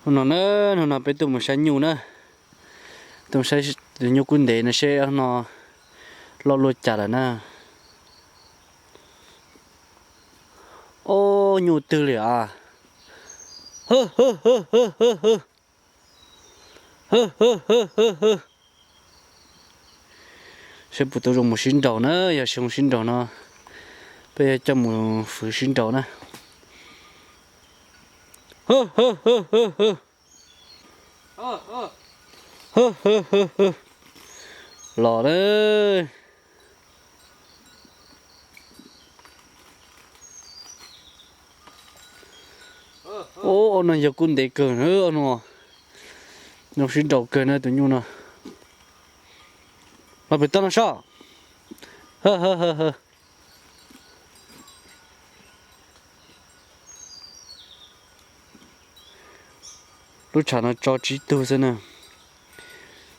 Hnub no na, hnub no peb tuaj mus saib nyuj na, tuaj mus saib tus nyuj kub ntev no seb no loj luaj cas lawm na. Ob, nyuj twg li as. Seb puas tau zoo mus sib nraus na, yog zoo sib nraus no peb yuav coj mus fwv sib nraus na. Los na. Ob, ob no yog kub ntev kawg na, ob no zoo sib nraus kawg na tus nyuj no. Los pem toj no soj. Lub tshav no tso tsib tug xwb na,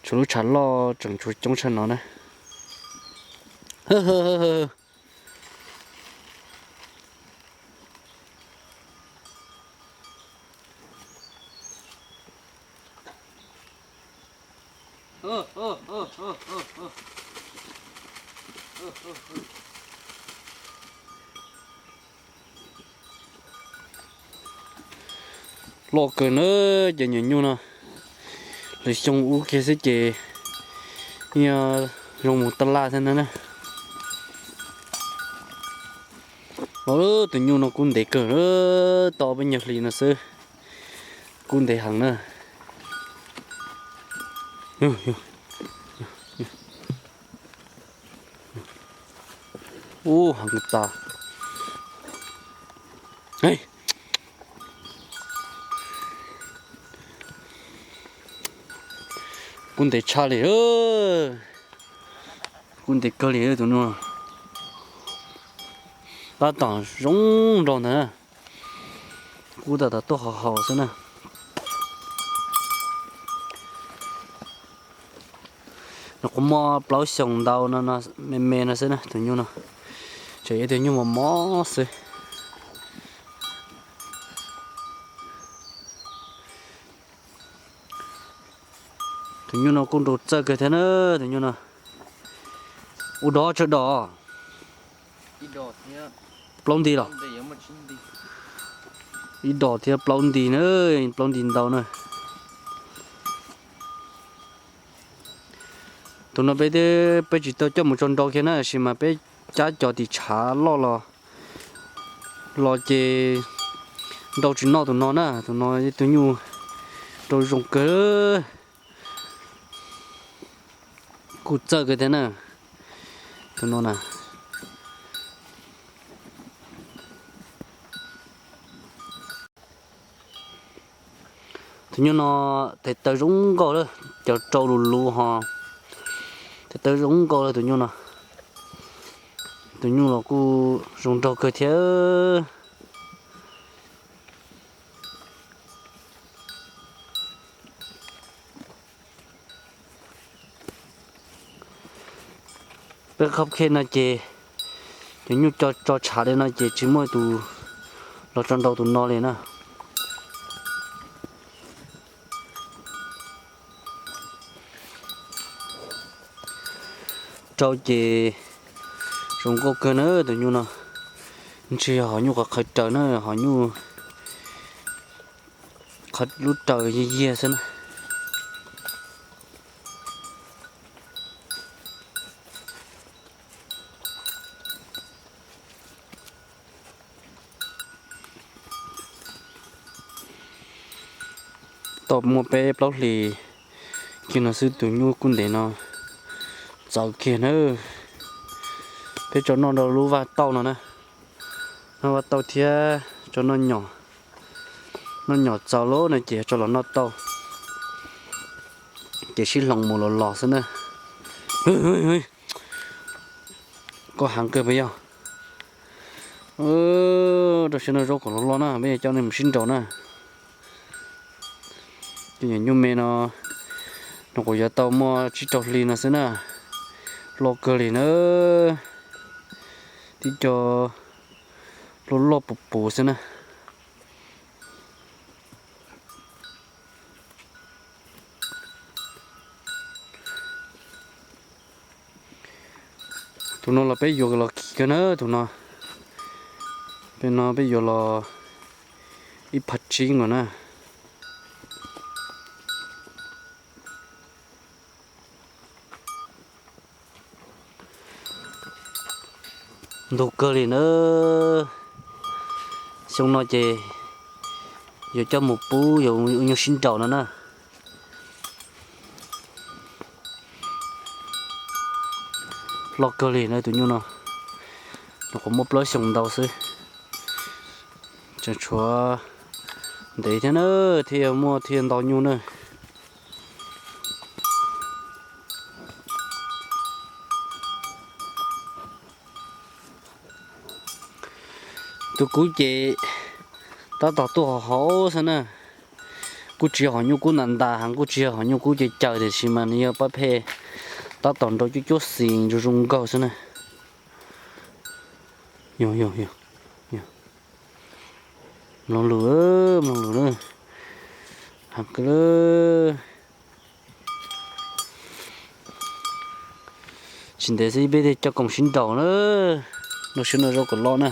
tshuav lub tshav loj tseem tshuav coob tshaj no na. Loj kawg na, cov nyuam nyuj no, lwm xyoo ub kiag xwb ces zoo mus taj laj thiab na. Tus nyuj no kub ntev kawg, tau peb nyuag hli no xwb, kub ntev heev na. Ub, heev tas. Kub ntev tshaj li, kub ntev kawg li tus no. Tab tom zoo nraus ntag, kub tab tom tuaj haus haus xwb na. Nws kuj muaj plaub xyoos ntau no, me me no xwb na tus nyuj no, tseem yog ib tug nyuj mos mos xwb. Tus nyuj no kuj nraus txawj kawg thiab na, tus nyuj no. Ua dog tsawg dos? Plaub nti los? Ib dos thiab plaub nti na, plaub nti ntau na. Tus no peb, peb tsis tau coj mus tso nrau kiag na, tab sis mas peb cab cov tim tshav loj los, los ces nrau tsis noj tus no na, tus no ib tug nyuj nrau zoo kawg. Kuj txawj kawg thiab na, tus no na. Tus nyuj no tes taw zoo nkauj lawm, cov rau lus lus ho, tes taw zoo nkauj lawm tus nyuj no. Tus nyuj los kuj zoo nraug kawg thiab. Peb khob khej no ces cov nyuj tso tshav li no ces tsis muaj tus los tso nrau tus no li na. Rau ces zoo nkauj kawg na tus nyuj no. Ntshe yog ho nyuj qhov qhawv raws na, ho nyuj lub raws yiag yiag xwb na. Tau muaj peb plaub hlis kiag no xwb tus nyuj kub ntev no txawv kiag na. Peb tso noj rau lub vaj tauj no na, noj vaj tauj thiab tso noj nyom, noj nyom txaus lawm no ces tso los noj tauj, ces sib hloov mus los los xwb na. Koj heev kawg puas yog? Rau siab no zaub kom loj loj na, peb yuav coj nej mus sib nraus na. Cov nyuam nyuj me no, no kuv yuav tau muaj tsib rau hli no xwb na, loj kawg li na, tib co loj loj puv puv xwb na. Tus no los peb yuav los kim kawg na, tus no. Peb no peb yuav los ib phav tsib nkaus na. Ntug kawg li na. Xyoo no ces yuav coj mus pub yuav ua nyuj sib nraus no na. Loj kawg li na tus nyuj no. Nws qhuav muaj plaub xyoos ntau xwb. Tseem tshuav ntev thiab na, thiaj muaj thiaj ntau nyuj na. Tus kub ces tab tom tuaj hauv hauv xwb na. Kuj tsis yog hom nyuj kub ntas ntas heev, kuj tsis yog hom nyuj kub ces caws, tiam sis mas nws yog pab phem, tab tom nrau cuab cuab xis zoo zoo nkaug xwb na. Mloog lus, mloog lus na. Heev kawg li. Tsis ntev xwb peb thiaj coj koom sib nraus na. Nraus sib nraus zaub kom loj na.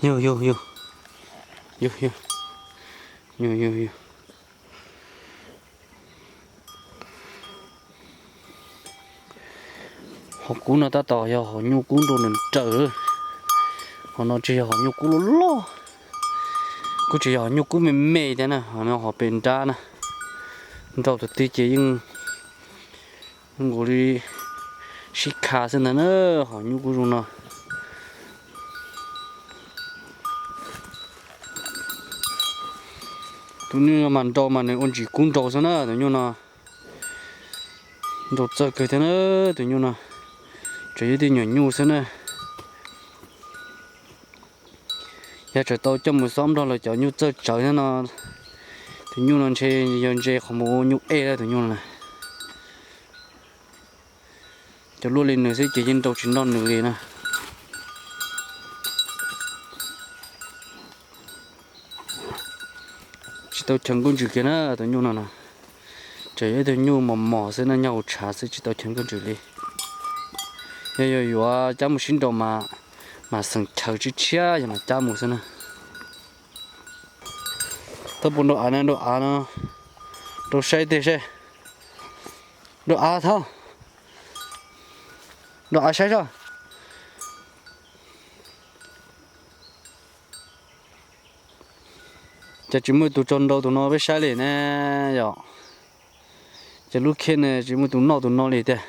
Yug, yug, yug. Yug, yug. Yug, yug, yug. Hom kub no tab tom yog hom nyuj kub nrau nrawm nrawm. Hom no tsis yog hom nyuj kub loj loj, kuj tsis yog hom nyuj kub me me thiab na, hom no hom pes nrab na. Nrau tus twg ces yeej nkaus li sib kha xwb ntag na, hom nyuj kub zoo no. Tus nyuj no mas nrau mas nws ua ntsis kub nrau xwb na, tus nyuj no. Nrau txawj kawg thiab na, tus nyuj no. Tseem yog tej nyuam nyuj xwb na. Yog tseem tau coj mus xob nrog lawv cov nyuj txawj tsawv thiab no, tus nyuj no ntshe yog ntse qhov mus ua nyuj ej lawm tus nyuj no na. Cov luaj li nws xwb ces yeej nrau tsis noj nws li na. Tsis tau chaw nkauj ntsws kiag na tus nyuj no na. Tseem yog ib tug nyuj mos mos xwb na, nyob hauv tshav xwb tsis tau chaw nkauj ntsws li. Yog yuav yuav cab mus sib nraus mas, mas xeem chaw tshiab tshiab yog mas cab mus xwb na. Thauj puas nrau av na, nrau av no, nrau saib tej seb. Nrau av thauj, nrau av saib soj. Ces tsis muaj tus tso nrau tus no peb saib li ne yom. Ces lub khiab ne tsis muaj tus noj tus no li tiag.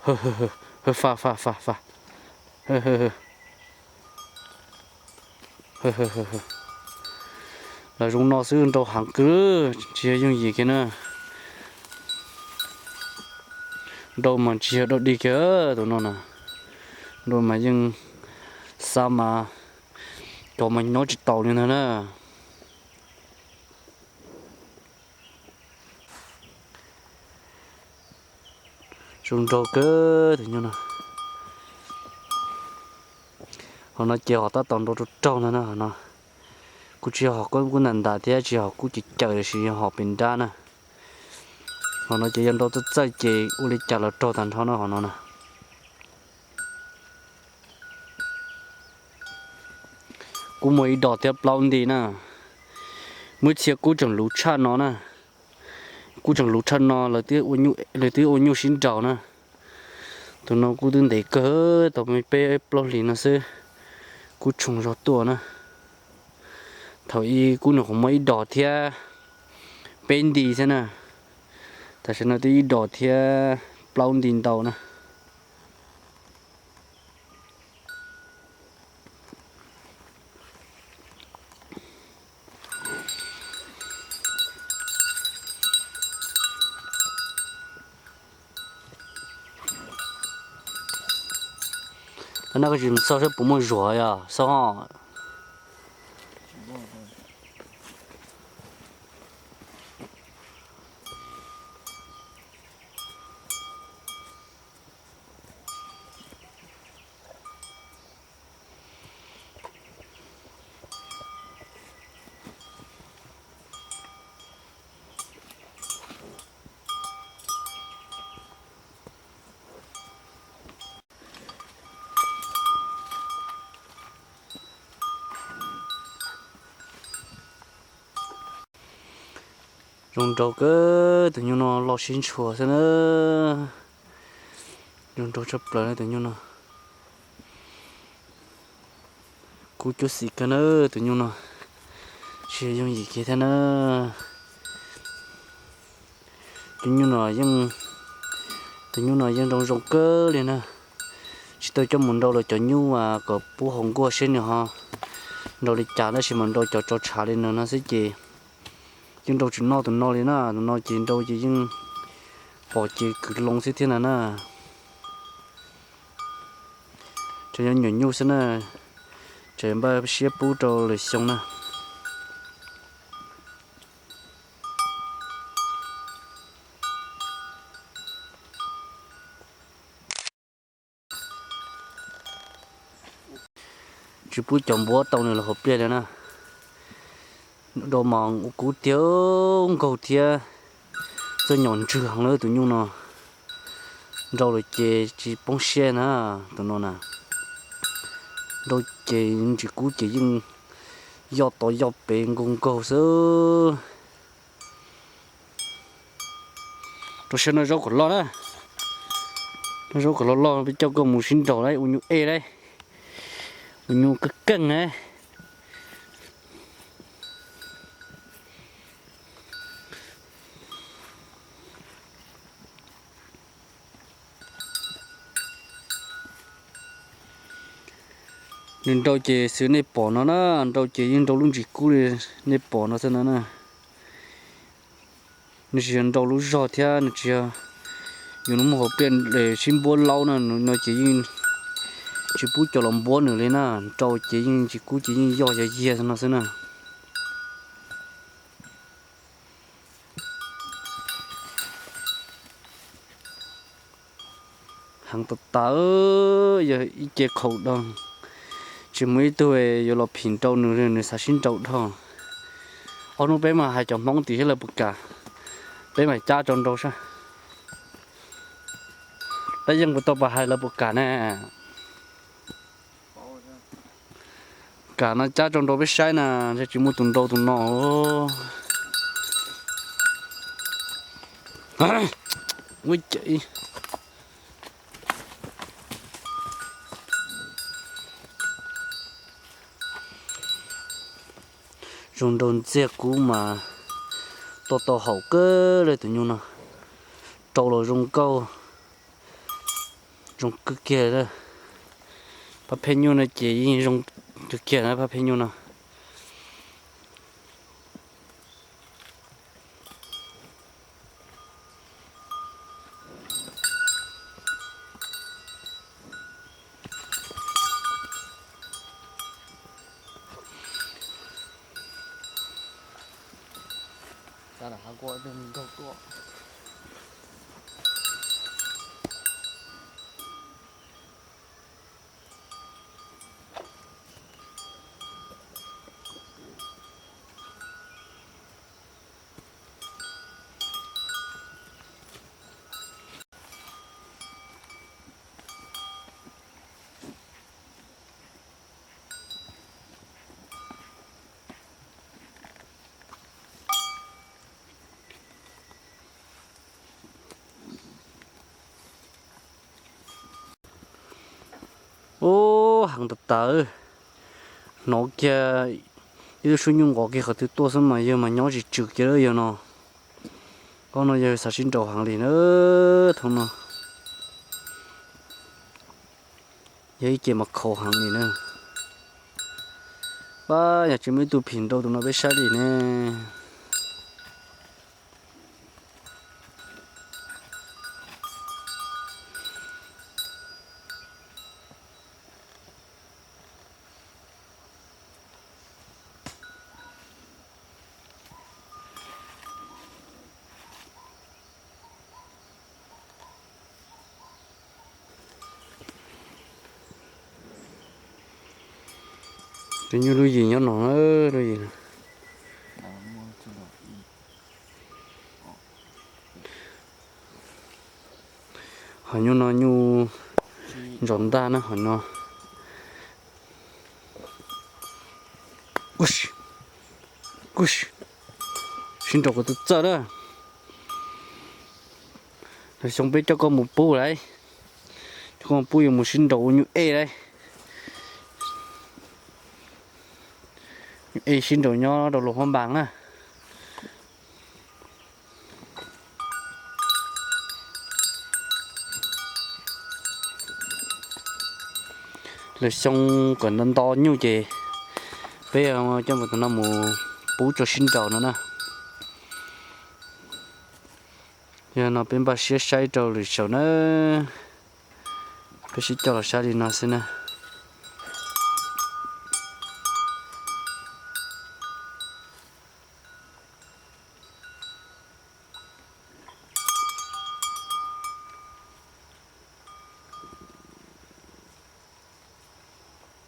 Fa fa fa fa. Lawv zoo no xwb nrau heev kawg, tsis yog yooj yim kiag na. Nrau mas tsis yog dog dig kiag tus no na. Nrau mas yeej xa mas cov mas nyob tsis taus li ntag na. Zoo nraug kawg tus nyuj no. Hom no ces hom tab tom nrau raug raug ntag na hom no. Kuj tsis yog hom kub ntas ntas thiab tsis yog hom kub ces caws, tiam sis yog hom pes nrab na. Hom no ces yog nrau txawj txawj ces ua li cas los raug tag nrho na hom no na. Kub muaj ib dos thiab plaub nti na. Muaj ib txhia kub tseem luv tshaj no na. Kub tseem luv tshaj no, lawv twb ua nyuj sib nraus na. Tus no kub twb ntev kawg, tau peb plaub hlis no xwb kub tshoov zog tuaj na. Thaum ub kub nws qhuav muaj ib dos thiab peb nti xwb na. Tam sim no twb ib dos thiab plaub nti ntau na. Nab, koj tsis xauj saib puas muaj zuag yog xauj ho. Zoo nraug kawg, tus nyuj no loj sib ntshua xwb na. Zoo nraug tshaj plaws na tus nyuj no. Kub cuab xim kawg na tus nyuj no. Tsis yooj yim kiag thiab na. Tus nyuj no yeej, tus nyuj no yeej nrau zoo kawg li na. Tsis tau coj mus nrau los cov nyuj kom pub hauv nkuaj seb nws ho nrau li cas tab sis mas nrau cov tso tshav li no no xwb ces yeej nrau tsis noj tus no li na. Tus no ces nrau ces yeej pom ces kwv loo xwb thiab na na. Tseem yog nyuam nyuj xwb na, tseem npaj siab pub rau lwm xyoo na. Tsis pub cov npuab tau nws los hauv pliaj li na. Nrau mas ua kub tiag, nkaug thiab, txawj nyom ntswg heev li tus nyuj no. Nrau lawm ces tsis poob siab na, tus no na. Nrau ces ntsis kub ces yeej yoj tod yoj pem nkaug nkaug xwb. Rau siab noj zaub kom loj na. Noj zaub kom loj loj peb coj koj mus sib nraus lauj, ua nyuj ej lauj, ua nyuj keej keej lauj. Nws nrau ces xwb nej pom no na, nrau ces yeej nrau lub ntsis kub li nej pom no xwb no na. Nws tsis yog nrau lub zog thiab nws tsis yog, yus nws muaj hauv pliaj sib npuab laub na, no ces yeej tsis pub cov los npuab nws li na, nrau ces yeej ntsis kub ces yeej yoj yog yiag no xwb na. Heev tas tas, yog ib ce khaus dhau, tsis muaj ib tug yuav los phim nrau nws li, nws xav sib nrau dhau. Ob hnub peb mam hais cov Hmoob tim thiab lawv puas kam, peb mam cab tso nrau saib. Peb yeej puas tau pas hais lawv puas kam ne. Kam no cab tso nrau peb saib na, ntshe tsis muaj tus nrau tus no. Zoo nrau ntxiag kub mas tuaj tau haum kawg li tus nyuj no. Rau los zoo nkauj, zoo kawg kiag. Phab pheej nyuj no ces yeej zoo kawg kiag na, phab pheej nyuj no. Ub, heev tas tas. Hnov kiag ib lub suab nyuj nqos kiag qhov twg tuaj xwb mas yawg mas nyob tsis tswm kiag lawm yawg no. Ob no yawg xav sib nraus heev li na, thaum no. Yog ib ce mas khaus heev li na. Pab yog tsis muaj ib tug phim nrau tus no peb saib li ne. Cov nyuj lub yim nyob no, lub yim no. Hom nyuj no nyuj ntsaum ntaj na hom no. Kuj sib nraus kom txawj txawj na. Lwm xyoo peb coj koj mus pub lauj. Coj koj mus pub yuav mus sib nraus ua nyuj ej lauj. Nyuj ej sib nraus nyob rau Luas Phab Npas na. Lwm xyoo kom nto nto nyuj ces peb coj mus tom no mus pub rau sib nraus no na. Yog no peb npaj siab saib rau lwm zaus na. Peb sib coj los saib li no xwb na.